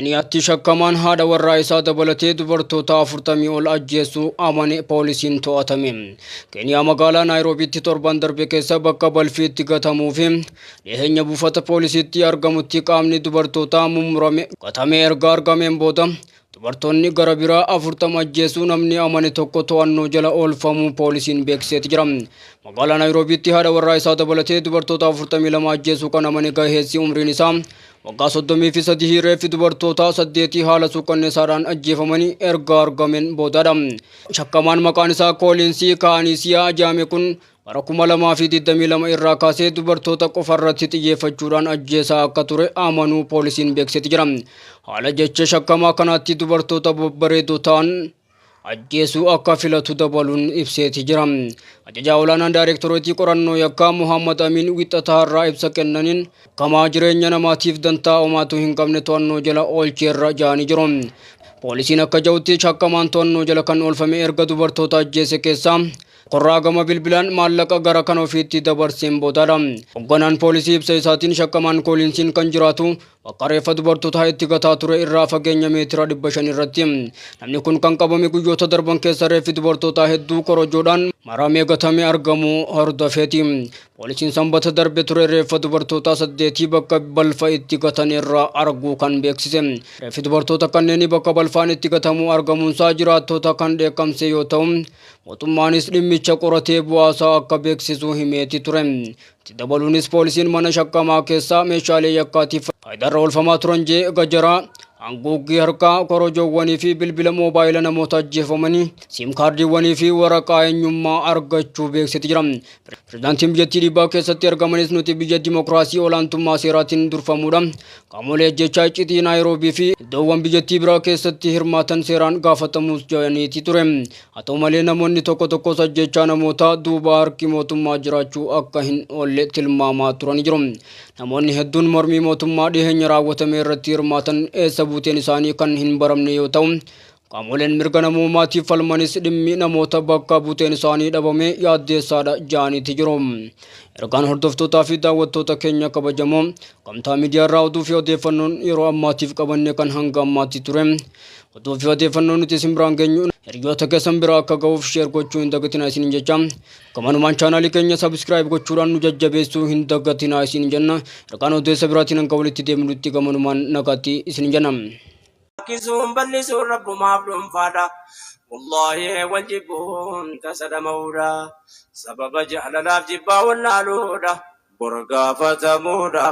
Keeniyaatti shakkamaan haadha warraa isaa dabalatee dubartoota 40 ol ajjeesuu amane poolisiin to'atame. Keeniyaa magaalaa Naayiroobiitti torban darbe keessa bakka balfi itti gatamuu fi dhiheenya buufata poolisiitti argamutti qaamni dubartootaa mummurame gatamee erga argameen booda dubartoonni gara biraa 40 ajjeesuu namni amane tokko to'annoo jala oolfamuu poolisiin beeksiseeti jira. Magaalaa Naayiroobiitti haadha warraa isaa dabalatee dubartoota 42 ajjeesuu kan amane gaheessi umriin isaa waggaa 33 reeffi dubartoota 8 haala suukanneessaadhaan ajjeefamanii erga argameen boodadha. Shakkamaan maqaan isaa Kooliinsii Kaanisiyaa jedhame kun bara 2022 irraa kaasee dubartoota qofarratti xiyyeeffachuudhaan ajjeesaa akka ture amanuu poolisiin beeksiseeti jira. Haala jecha shakkamaa kanaatti dubartoota babbareedoo ta'an ajjeesuu akka filatu dabaluun ibseeti jira. Ajajaa olaanaan daayireektoreetii qorannoo yakkaa Muhammad Amin wixataa irraa ibsa kennaniin kamaa jireenya namaatiif dantaa homaatu hin qabne to'annoo jala oolcheerra ja'anii jiru. Poolisiin akka jedhutti shakkamaan to'annoo jala kan oolfame erga dubartoota ajjeese keessaa qorraa gama bilbilaan maallaqa gara kan ofiitti dabarseen boodadha. Hoogganaan poolisii ibsa isaatiin shakkamaan kooliinsiin kan jiraatu bakka reeffa dubartootaa itti gataa ture irraa fageenya meetira 500 irratti. Namni kun kan qabame guyyoota darban keessa reeffi dubartootaa hedduu korojoodhaan maramee gatamee argamu hordofeeti. Poolisiin sanbata darbe ture reeffa dubartootaa 8 bakka balfa itti gatan irraa arguu kan beeksise. Reeffi dubartoota kanneenii bakka balfaan itti gatamuu argamuunsaa jiraattota kan dheekkamse yoo ta'u, mootummaanis dhimmicha qoratee bu'aasaa akka beeksisu himeeti ture. Itti dabaluunis poolisiin mana shakkamaa keessaa meeshaalee yakkaatiif faayidaarra oolfamaa turan jee gajaraa, hanguuggii harkaa, korojoowwanii fi bilbila moobaayila namoota ajjeefamanii, siim kaardiiwwanii fi waraqaa eenyummaa argachuu beeksisee jira. Pirezidaantiin biyyattii dhiibbaa keessatti argamanis nuti biyya dimokiraasii olaantummaa seeraatiin durfamuudha. Qaamolee ajjechaa iccitii Naayiroobii fi iddoowwan biyyattii biraa keessatti hirmaatan seeraan gaafatamuus jedhaniiti ture. Haa ta'u malee namoonni tokko tokkos ajjechaa namootaa duuba harki mootummaa jiraachuu akka hin oolle tilmaamaa turanii jiru. Namoonni hedduun mormii mootummaa dhiheenya raawwatame irratti hirmaatan eessa buuteen isaanii kan hin baramne yoo ta'u, qaamoleen mirga namoomaatiif falmanis dhimmi namoota bakka buuteen isaanii dhabame yaaddeessaadha jedhaniiti jiru. Ergaan hordoftootaa fi daawwattoota keenya kabajamoo Gamtaa Miidiyaa irraa oduu fi odeeffannoon yeroo ammaatiif qabanne kan hanga ammaatti ture. Oduu fi odeeffannoo nuti isin biraan geenyu hiriyoota keessan biraa akka ga'uuf share gochuu hin dagatinaa isiniin jecha. Gamanumaan chaanaalii keenya subscribe gochuudhaan nu jajjabeessuu hin dagatinaa isin jenna. Ergaan odeessa biraatiin hanga walitti deemnutti gamanumaan nagaatti isin jenna. Lakkisuun bal'isuun Rabbumaaf dhuunfaadha. Wallaahi wal jibbuun tasa dhama'uudha. Sababa jaalalaaf jibbaa wallaaluudha. Bor gaafatamuudha.